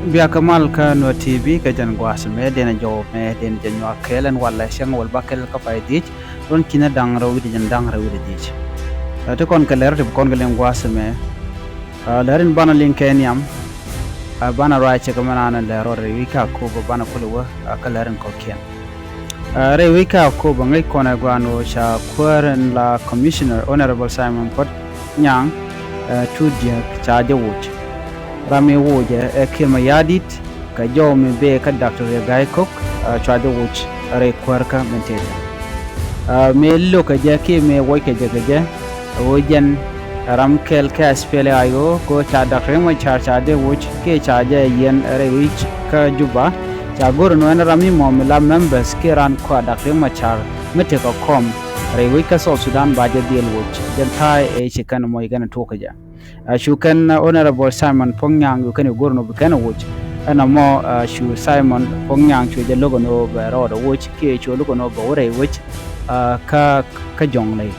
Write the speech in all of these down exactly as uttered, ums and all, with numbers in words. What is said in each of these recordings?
Bia kä mal kä Nuer T V kɛ jɛn gua̱a̱th mɛ, dɛn a jɔw mɛ, dɛn jɛ nyuak kɛɛl ɛn walɛ cäŋ wäl bäkɛl kä pay dhiec, ruɔ̱n ki̱n da̱ŋ rɛw wi̱cdɛ jɛn da̱ŋ rɛw wi̱cdɛ dhiec. Ɛ, ti kɔn kɛ lɛr ti bi kɔn kɛ liŋ gua̱a̱th mɛ. Ɛ, lɛr in banɛ liŋ kɛ nhiam. Ɛ, banɛ ruac cɛ kɛ mɛ naan lɛr rɔ rɛy wi̱c kä Akobo banɛ kulɛ wä, ɛ, kä lɛr in kɔ̱kiɛn. Ɛ, rɛy wec kä Akobo ŋäc kɔn ɛ gua̱a̱n ɣöö ca kuäär in la Commissioner Honorable Simon Puɔt Nyaŋ, ɛ, Tuut Diɛk ca jɛ woc. Ram mi wocɛ ɛ Kiir Mayardit kɛ jɔw mi bee kä Doctor Riek Gai Kok, ɛ, cua jɛ woc rɛy kuäär kä min tëëtɛ. Ɛ, mi lo̱kɛ jɛ kiɛ mi wockɛ jɛ kɛ jɛ, ɛ ɣöö jɛn ram kɛl kɛ S P L A I O kɛ ɣöö ca Doctor Riek Machar ca jɛ woc kiɛ ca jɛ yiɛn rɛy wec kä Juba. Ca go̱r ɛn ɣöö ɛn ram mi mɔ mi la members kiɛ raan kɔaa Doctor Riek Machar mi tekɛ kɔm rɛy wec kä South Sudan ba jɛ dhiɛl woc. Jɛn ta̱a̱ ëë ci kɛn mɔc kɛn tuɔɔk kɛ jɛ. Ɛ, cu kɛn Honorable Simon Puɔk Nyaŋ cu kɛn go̱r ɛn ɣöö bi kɛn woc. Ɛn ɛmɔ, ɛ, cu Simon Puɔk Nyaŋ cu jɛ lo̱k ɛn ɣöö bɛ rɔɔdɛ woc kiɛ cu lo̱k ɛn ɣöö bɛ wä rɛy wec, ɛ, kä, kä Jɔŋley.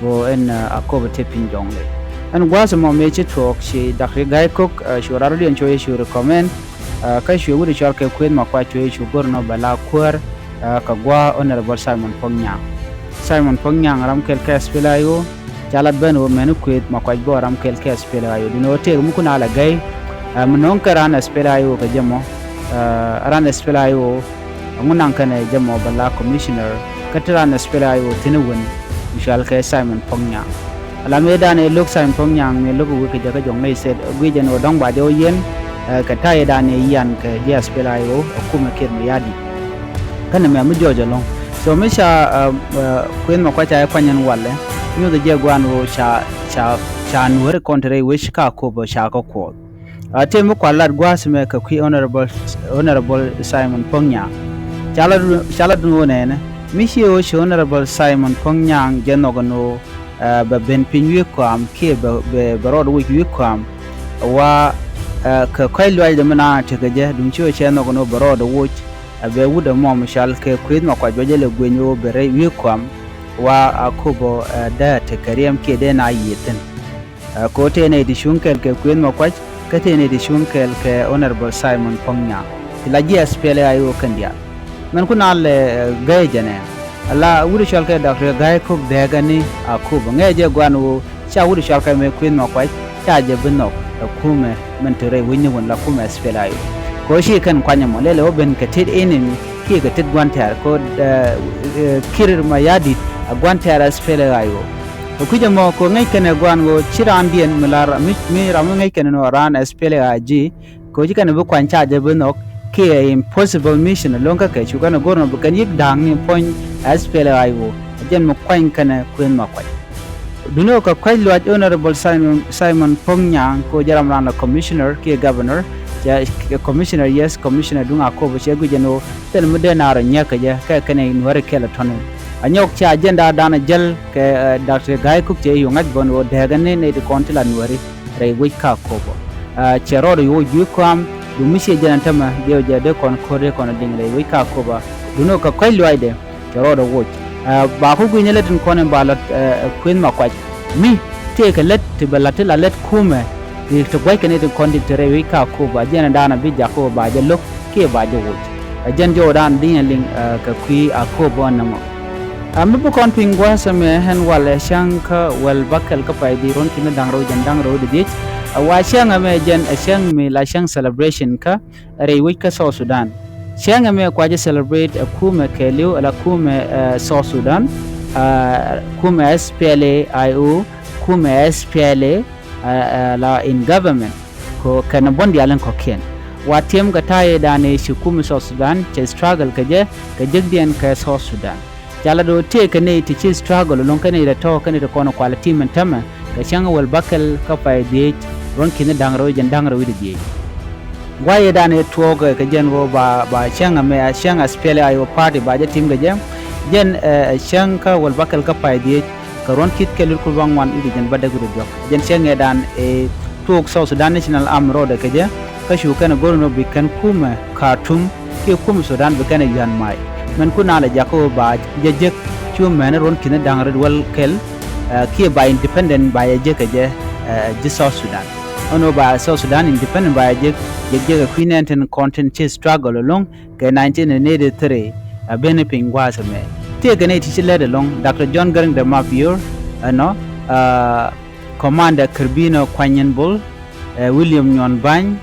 Kɛ ɣöö ɛn, ɛ, Akobo tëë piny Jɔŋley. Ɛn gua̱a̱th ɛmɔ mëë ci tuɔɔk ci Doctor Gai Kok, ɛ, cu rat rɔ̱diɛn cu jɛ cu recommend, ɛ, kä cu wut cɔal kɛ Kuëth Makuac cu jɛ cu go̱r ɛn ɣöö bɛ la kuäär, ɛ, kɛ gua̱a̱ Honorable Simon Puɔk Nyaŋ. Simon Puɔk Nyaŋ ram kɛl kɛ S P L A I O, ca lat ben ɣöö mɛni Kuëth Makuac bä ram kɛl kɛ S P L A I O. Duundɛ ɣöö tëëkɛ mi kun a la gɛy, ɛ, mi no̱o̱ŋ kɛ raan S P L A I O kɛ jɛ mɔ, ɛ, raan S P L A I O, ɛŋu naŋ kɛnɛ jɛ mɔ bɛ la commissioner, kä ti raan S P L A I O thi̱n ɛ wen, mi cɔal kɛ Simon Puɔk Nyaŋ. Ala mëëdan ëë lo̱k Simon Puɔk Nyaŋ, mëë lo̱k ɛ wek kɛ jɛ kä Jɔŋley State, ɛ, guic ɛn ɣöö dɔ̱ŋ ba jɛ wä yiɛn, ɛ, kɛ ta̱yɛ dan ëë yian kɛ J S P L A I O, ɛ, kumɛ Kiir Mayardit. Kɛnɛ mɛ mi jɔɔc ɛlɔ̱ŋ. So mi ca, ɛ, ɛ, Kuëth Makuac ca jɛ kuany ɛn walɛ, nyuthɛ jɛ gua̱a̱n ɣöö ca, ca, ca Nuääri kɔn te rɛy wec kä Akobo ca kɛ kuɔth. Ɛ, tëë mi kual lat gua̱a̱th mɛ kɛ kui̱ Honorable, Honorable Simon Puɔk Nyaŋ. Ca lat, ca lat duŋ ɣöö nɛnɛ, mi ciɛ ɣöö ci Honorable Simon Puɔk Nyaŋ jɛ nhɔk ɛn ɣöö, ɛ, bɛ ben piny wi̱i̱ kɔam kiɛ bɛ, bɛ, bɛ rɔɔdɛ woc wi̱i̱ kɔam. Wa, ɛ, kɛ kɔ̱a̱c luacdɛ mi naan tekɛ jɛ, duŋ ci ɣöö cɛ nhɔk ɛn ɣöö bɛ rɔɔdɛ woc, ɛ, bɛ wut ɛmɔ mi cɔal kɛ Kuëth Makuac bɛ jɛ lɛ guic ɛn ɣöö bɛ rɛy wi̱i̱ kɔam. Wa Akobo, ɛ, dee tekɛ riɛm kiɛ dee na yiëë thi̱n. Ɛ, kɛ ɣöö tëë nɛy ti cuŋ kɛɛl kɛ Kuëth Makuac, kä tëë nɛy ti cuŋ kɛɛl kɛ Honorable Simon Puɔk Nyaŋ. Ti la ji̱ S P L A I O kɛn diaal. Mɛn kun a lɛ, ɛ, gäy jɛn ɛ. Ala wut cɔal kɛ Doctor Gai Kok dääk ɛn ni Akobo. Ŋäcɛ jɛ gua̱a̱n ɣöö ca wut cɔal kɛ mɛ Kuëth Makuac, ca jɛ bi nhɔk ɛ kumɛ min te rɛy wec ni wän la kumɛ S P L A I O. Kɛ ɣöö ci kɛn kuany ɛmɔ, lɛl ɛ ɣöö ben kɛ tet enemy, kiɛ kɛ tet gua̱n tɛ̈r, kɛ ɣöö, ɛ, ɛ, Kiir Mayardit, ɛ gua̱n tɛ̈r S P L A I O. Kɛ kui̱c ɛmɔ kɛ ɣöö ŋäc kɛn ɛ gua̱a̱n ɣöö ci raandiɛn mi la ra-, mi, mi ram mi ŋäc kɛn ɛn ɣöö raan S P L A I G, kɛ ɣöö ci kɛn ɛ bi kuany ca jɛ bi nhɔk, kiɛ impossible mission ɛlɔ̱ŋ kä kɛ cu kɛn ɛ go̱r ɛn ɣöö bi kɛn yi̱k da̱a̱ŋni puɔ̱ny S P L A I O. Ɛ jɛn mi kuany kɛn ɛ Kuëth Makuac. Duundɛ ɣöö kɛ kɔ̱a̱c luac Honorable Simon, Simon Puɔk Nyaŋ kɛ ɣöö jɛ ram raan la commissioner kiɛ governor, cɛ, kɛ commissioner, yes, commissioner duŋ Akobo, cɛ guic ɛn ɣöö thil mi dee naar ɔ nyiäk kɛ jɛ, kɛ kɛn ɛ Nuääri kɛl ɛ tɔ̱ni. Anyɔk cɛ agenda dan ɛ jäl kɛ, ɛ, Doctor Gai Kok cɛ yo̱ ŋa̱c bä ɛn ɣöö dääk ɛn ni nɛy ti kɔn ti la Nuääri rɛy wec kä Akobo. Ɛ, cɛ rɔɔdɛ woc wi̱i̱ kɔam, duŋ mi ciɛ jɛn ɛn tämɛ, dee jɛ dee kɔn ko̱r dee kɔn ɛ diŋ rɛy wec kä Akobo. Duundɛ ɣöö kɛ kɔ̱a̱c luacdɛ cɛ rɔɔdɛ woc. Ɛ, ba ku gui̱ny ɛ lät in kɔn in ba lat, ɛ, Kuëth Makuac. Mi tëëkɛ lät ti bɛ lat ti la lät kumɛ ti, ti gua̱ckɛ ni ti kɔn ti te rɛy wec kä Akobo, a jɛn ɛ daanɔ bi jakä ɣöö ba jɛ lo̱k kiɛ ba jɛ woc. Ɛ jɛn jɔwdan di̱n ɛ liŋ, ɛ, kɛ kui̱ Akobo ɛn nɔmɔ. Ɛ, mi bi kɔn piny gua̱a̱th ɛmɛ ɛn walɛ cäŋ kä wäl bäkɛl kä pay dhiec, ruɔ̱n ki̱n da̱ŋ rɛw jɛn da̱ŋ rɛw wi̱cdɛ dhiec. Ɛ, wa cäŋ ɛmɛ jɛn ɛ cäŋ mi la cäŋ celebration kä rɛy wec kä South Sudan. Cäŋ ɛmɛ kua jɛ celebrate ɛ kumɛ kɛɛliw, ala kumɛ, ɛ, South Sudan, ɛ, kumɛ S P L A I O, kumɛ S P L A, ɛ, ɛ, la in government. Kɛ kɛn buɔ̱n diaal in kɔ̱kiɛn. Wa tiɛm kɛ ta̱yɛ dan ëë ci kumɛ South Sudan cɛ struggle kɛ jɛ, kɛ jekdiɛn kɛ South Sudan. Ca lat ɣöö tëëkɛ nɛy ti ci struggle ɛlɔ̱ŋ, kɛ nɛy ti tɔ̱, kɛ nɛy ti kɔn kualɛ tim ɛn tämɛ kɛ cäŋ wäl bäkɛl kä pay dhiec, ruɔ̱n ki̱n da̱ŋ rɛw jɛn da̱ŋ rɛw wi̱cdɛ dhiec. Gua̱a̱th ëë dan ëë tuɔɔk, ɛ, kɛ jɛn ɣöö ba, ba cäŋ ɛmɛ, ɛ, cäŋ S P L A I O party ba jɛ tim kɛ jɛ. Jɛn, ɛ, cäŋ kä wäl bäkɛl kä pay dhiec, kɛ ruɔ̱n ki̱th kɛl wi̱cdɛ kur bäŋuan wi̱cdɛ jɛn bädäk wi̱cdɛ diɔ̱k. Jɛn cäŋ ëë dan ëë tuɔɔk South Sudan National Army rɔɔdɛ kɛ jɛ, kä cu kɛn ɛ go̱r ɛn ɣöö bi kɛn kumɛ Khartoum kiɛ kumɛ Sudan bi kɛn ɛ yua̱n mac. Mɛn kun a lɛ jakä ɣöö ba jɛ jek cu mɛn ruɔ̱n ki̱n da̱ŋ rɛw wäl kɛl, ɛ, kiɛ ba independent ba jɛ jek kɛ jɛ, ɛ, ji̱ South Sudan. Ɛn ɣöö ba South Sudan independent ba jek jek jek ɛ kui̱ nɛn tin kɔn tin ci struggle ɛlɔ̱ŋ kɛ nineteen eighty-three. A ben piny gua̱a̱th ɛmɛ tëëkɛ nɛy ti ci lät ɛlɔ̱ŋ Doctor John Garang de Mabior, ɛnɔ, Commander Kerbino Kuanyin Bol, William Nyon Bany,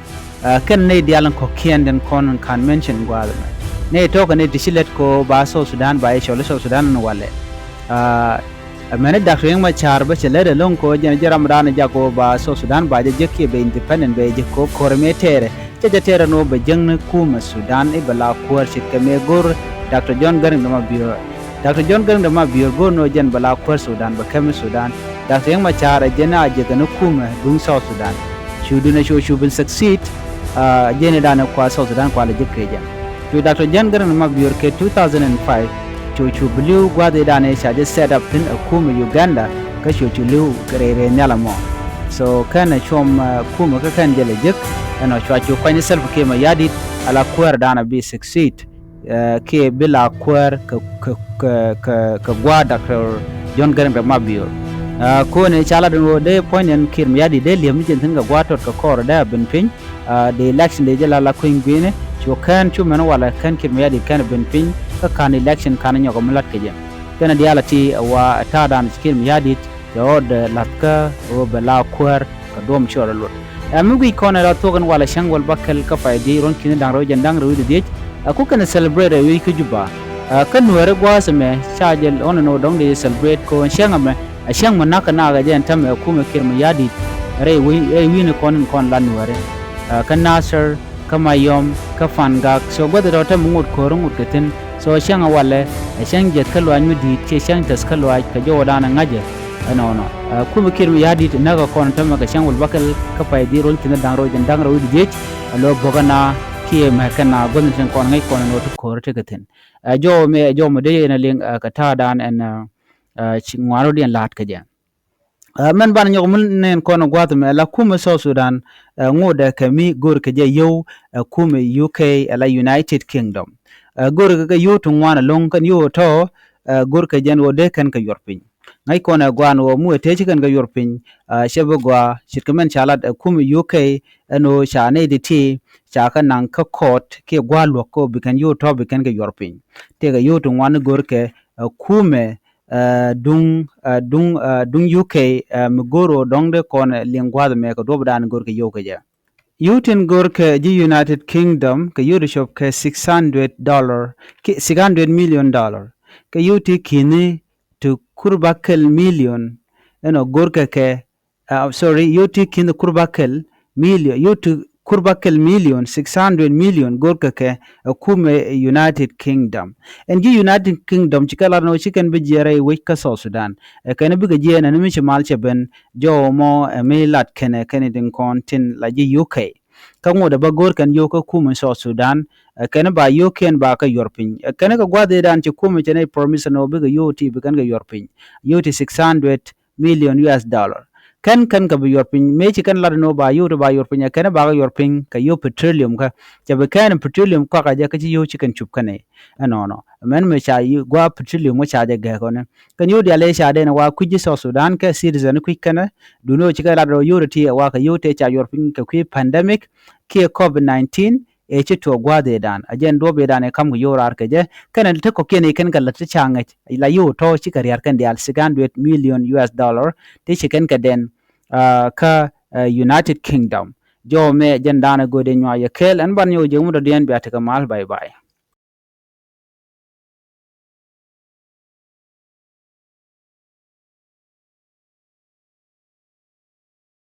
kɛn nɛy diaal in kɔ̱kiɛn tin kɔn in ka̱n mention gua̱a̱th ɛmɛ. Nɛy tɔ̱ kɛ nɛy ti ci lät kɛ ɣöö ba South Sudan ba jɛ cɔl i̱ South Sudan ɛn walɛ. Amäni Doctor Riek Machar bä cɛ lät ɛlɔ̱ŋ kɛ ɣöö jɛn jɛ ram dan jak kɛ ɣöö ba South Sudan ba jɛ jek kiɛ bɛ independent bɛ jek kɛ ɣöö ko̱r ɛmɛ tɛɛrɛ. Cɛ jɛ tɛɛrɛ ni ɣöö bɛ jäŋni kumɛ Sudan i̱ bɛ la kuäär ce̱tkɛ mëë go̱r Doctor John Garang de Mabior. Doctor John Garang de Mabior go̱r ni ɣöö jɛn bɛ la kuäär Sudan bɛ kɛm i̱ Sudan. Doctor Riek Machar ɛ jɛn a jek kɛ ni kumɛ duŋ South Sudan. Cu duŋ ɛ cu cu bin succeed. Jɛn i̱ dan ɛ kua South Sudan kua lɛ jek kɛ jɛn. Cu Doctor John Garang de Mabior kɛ two thousand and five cu cu bi li̱w gua̱a̱th i̱ dan i̱ ca jɛ set up thi̱n ɛ kumɛ Uganda kä cu cu li̱w kɛ rɛy rɛy nhial ɛmɔ. So kɛn ɛ cuɔm kumɛ kä kɛn jɛ lɛ jek. Ɛnɔ cua cu kuany i̱ Salva Kiir Mayardit ala kuäär dan ɛ bi succeed. Kiɛ bi la kuäär kɛ kɛ kɛ kɛ gua̱a̱th Doctor John Garang de Mabior. Kɔn i̱ ca lat ɛn ɣöö dee puɔ̱nydiɛn Kiir Mayardit dee li̱em ni jɛn thi̱n kɛ gua̱a̱th tɔt kɛ kɔr dee a ben piny. The election dee jɛ la la kui̱ny gui̱i̱ni cu kɛn cu mɛn walɛ kɛn Kiir Mayardit kɛn ben piny kä ka̱n election ka̱n nyɔk mi lat kɛ jɛ. Kɛn diaal a ti ɛ wa ta̱a̱dan ci Kiir Mayardit cɛ ɣɔt lathkä ɣöö bɛ la kuäär kɛ duɔ̱m cuɔr ɛ luɔt. Ɛ mi guic kɔn ɛ la thuɔ̱k ɛn walɛ cäŋ wäl bäkɛl kä pay dhiec ruɔ̱n ki̱ni da̱ŋ rɛw jɛn da̱ŋ rɛw wi̱cdɛ dhiec. Ɛ ku kɛn celebrate ɛ wi̱c kä Juba. Kä nuääri gua̱a̱th ɛmɛ ca jɛ ɣɔn ɛn ɣöö dɔ̱ŋ dee celebrate kɛ ɣöö cäŋ ɛmɛ ɛ cäŋ mi na̱k kɛ naak ɛ jɛ ɛn täämɛ ɛ kumɛ Kiir Mayardit rɛy wi̱i̱ rɛy wi̱i̱ni kɔn in kɔn la nuääri. Kä Nasir kä Mayom kä Fangak. So guäth tɔ̱ täämɛ ŋot ko̱r ŋot kɛ thi̱n. So cäŋ ɛ walɛ ɛ cäŋ jiɛth kä luaac mi di̱i̱t ciɛ cäŋ tɛth kä luaac kɛ jɔwdan ɛ ŋa̱cä. Ɛnɔnɔ kumɛ Kiir Mayardit näk ɛ kɔn täämɛ kɛ cäŋ wäl bäkɛl kä pay dhiec ruɔ̱n ki̱ni da̱ŋ rɛw jɛn da̱ŋ rɛw wi̱cdɛ dhiec. Ɛ lo̱ bo̱kä na kiɛ mɛr kɛn na guäth ni tin kɔn ŋäc kɔn ɛn ɣöö ti ko̱r tekɛ thi̱n. Ɛ jɔw mɛ ɛ jɔw mɛ dee yɛn ɛ liŋ kɛ ta̱a̱dan ɛn ci ŋuan rɔ̱diɛn la̱a̱t kɛ jɛ. Mɛn banɛ nyɔk mi nɛn kɔn gua̱th mɛ la kumɛ South Sudan ŋotdɛ kɛ mi go̱r kɛ jɛ yio̱w ɛ kumɛ U K ɛ la United Kingdom. Go̱r kɛ kɛ yio̱w ti ŋuan ɛlɔ̱ŋ kɛn yio̱w tɔ̱ go̱r kɛ jɛn ɣöö dee kɛn kɛ yuɔr piny. Ŋäc kɔn ɛ gua̱a̱n ɣöö mi ɛ tëë ci kɛn kɛ yuɔr piny. Cɛ bi gɔaa ce̱tkɛ mɛn ca lat ɛ kumɛ U K ɛn ɣöö ca nɛy ti ti ca kɛ naŋ kä court kiɛ gua̱a̱r luɔ̱k kä ɣöö bi kɛn yio̱w tɔ̱ bi kɛn kɛ yuɔr piny. Tëëkɛ yio̱w ti ŋuan go̱r kɛ ɛ kumɛ duŋ duŋ duŋ U K mi go̱r ɣöö dɔ̱ŋ dee kɔn liŋ gua̱a̱th mɛ kɛ duɔ̱pdan go̱r kɛ yio̱w kɛ jɛ. Yio̱w tin go̱r kɛ ji̱ United Kingdom kɛ yio̱w ti cop kɛ six hundred dollar, six hundred million dollar. Kɛ yio̱w ti ki̱ni ti kur bäkɛl million ɛnɔ go̱r kɛ kɛ, sorry, yio̱w ti ki̱ni kur bäkɛl million, yio̱w ti kur bäkɛl million, six hundred million go̱r kɛ kɛ ɛ kumɛ United Kingdom. Ɛn ji̱ United Kingdom ci kɛ lat ɛn ɣöö ci kɛn bi jiɛɛr rɛy wec kä South Sudan. Ɛ kɛn bikɛ jiɛɛr ɛn mi ci mal cɛ ben jɔw mɔ ɛ mi lat kɛnɛ kɛn tin kɔn tin la ji̱ U K. Kä ŋotdɛ bä go̱r kɛn yio̱w kä kumɛ South Sudan. Ɛ kɛn ba yio̱w kiɛn ba kɛ yuɔr piny. Ɛ kɛn kɛ gua̱th i̱dan ci kumɛ cɛ nɛy promise ɛn ɣöö bikɛ yio̱w ti bi kɛn kɛ yuɔr piny. Yio̱w ti six hundred million U S dollar. Kɛn kɛn kɛ bi yuɔr piny mëë ci kɛn lat ni ɣöö ba yio̱w ti ba yuɔr piny ɛ kɛn ba kɛ yuɔr piny kɛ yio̱w petroleum kä. Cɛ bi kɛn petroleum kɔakɛ jɛ kä ci yio̱w ci kɛn cup kɛn i̱ ɛnɔnɔ. Mɛn mëë ca gua̱a̱ petroleum kä ca jɛ gɛɛk ɣɔni. Kɛn yio̱w diaal ëë ca den ɛ wa kui̱c ji̱ South Sudan kɛ citizen kui̱c kɛn ɛ duundɛ ɣöö ci kɛ lat ɣöö yio̱w ti ti ɛ wa kɛ yio̱w tëë ca yuɔr piny kɛ kui̱ pandemic kiɛ covid nineteen. Ëë ci tuɔɔk gua̱a̱th ëëdan a jɛn duɔ̱p ëëdan ëë ka̱m kɛ yio̱w raar kɛ jɛ. Kɛnɛ te kɔ̱kiɛn ëë kɛn kɛ lät ti ca ŋäc la yio̱w tɔ̱ ci kɛ ria̱r kɛn diaal six hundred million U S dollar ti ci kɛn kɛ den kä United Kingdom. Jɔw mɛ jɛn da̱a̱n ɛ go̱o̱dɛ nyuac yɛ kɛɛl ɛn ban nyɔk jek mi dɔ̱diɛn bia tekɛ mal. Bye bye.